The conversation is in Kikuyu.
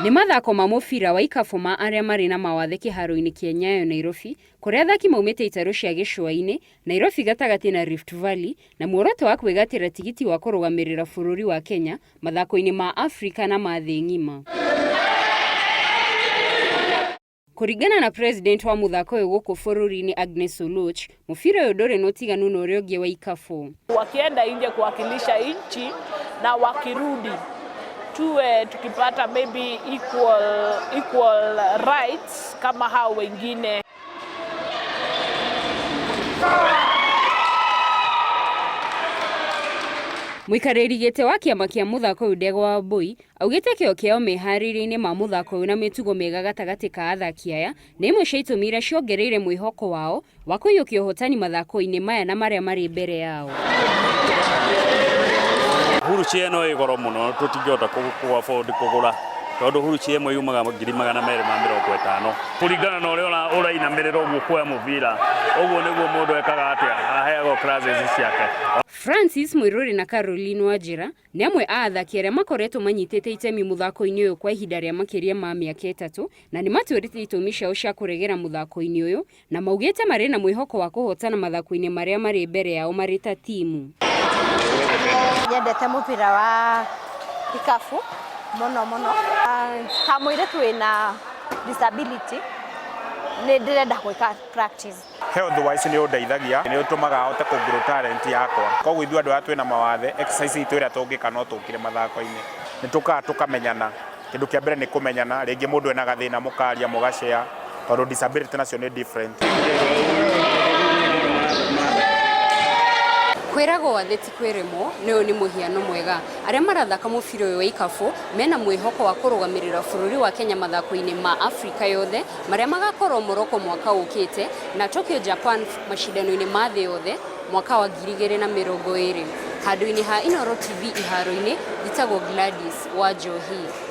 Nĩ mathako ma mũbira wa ikabũ ma arĩa marĩ na mawathe kĩharo-inĩ kĩa Nyayo Nairobi, kũrĩa athaki maumĩte itarũ cia gĩcũa-inĩ, Nairobi gatagatĩ na Rift Valley, na muoroto wa kwĩgatĩra tigiti wa kũrũgamĩrĩra bũrũri wa Kenya mathako-inĩ ma Afrika na ma thĩ ng'ima. Kũringana na president wa mũthako ũyũ gũkũ bũrũri-inĩ Agnes Oluoch, mũbira ũyũ ndũrĩ na ũtiganu na ũrĩa ũngĩ wa ikabũ. Wakienda nje kuwakilisha nchi na wakirudi tuwe tukipata maybe equal rights kama hao wengine. Mũikarĩri gĩtĩ wa kĩama kĩa mũthako ũyũ Ndegwa Wambui augĩte kĩo kĩao meharĩria-inĩ ma mũthako ũyũ na mĩtugo mĩega gatagatĩ ka athaki aya nĩ imwe cia itũmi iria ciongereire mwĩhoko wao wa kũiyũkia ũhotani mathako-inĩ maya na marĩa marĩ mbere yao. Huruci ĩno ĩ goro mũno tũtingĩhota kũ afford kũgũra tondũ huruci ĩmwe yumaga 250,000. Kũringana na ũrĩa ũrainamĩrĩra ũguo kuoya mũbira ũguo nĩguo mũndũ ekaga atĩa aheagwo classes ciake. Francis Mũirũrĩ na Caroline Wanjĩra nĩ amwe a athaki arĩa makoretwo manyitĩte itemi mũthako-inĩ ũyũ kwa ihinda rĩa makĩria ma mĩaka 3 na nĩ matwĩrĩte itũmi ciao cia kũregera mũthako-inĩ ũyũ na maugĩte marĩ na mwĩhoko wa kũhotana mathako-inĩ marĩa marĩ mbere yao marĩ ta timu. Nyendete mũbira wa ikabu mũno mũno. Ta mũirĩtu wĩna disability nĩ ndĩrenda gwĩka practice. Health wise nĩ ũndeithagia, nĩ ũtũmaga hote kũ grow talent yakwa. Koguo ithuĩ andũ aya twĩna mawathe, exercise itũ ĩrĩa tũngĩka no tũkire mathako-inĩ. Nĩ tũkaga tũkamenyana, kĩndũ kĩa mbere nĩ kũmenyana, rĩngĩ mũndũ ena gathĩna mũkaria mũgashare, tondũ disability nacio nĩ different. Kwĩragwo wathe ti kwĩremwo, na ũyũ nĩ mũhiano mwega. Arĩa marathaka mũbira ũyũ wa ikabũ mena mwĩhoko wa kũrũgamĩrĩra bũrũri wa Kenya mathako-inĩ ma Afrika yothe marĩa magakorwo Morocco mwaka ũkĩte na Tokyo Japan macindano-inĩ ma thĩ yothe mwaka wa 2020. Handũ-inĩ ha Inooro TV iharo-inĩ, njĩtagwo Gladys wa Njohi.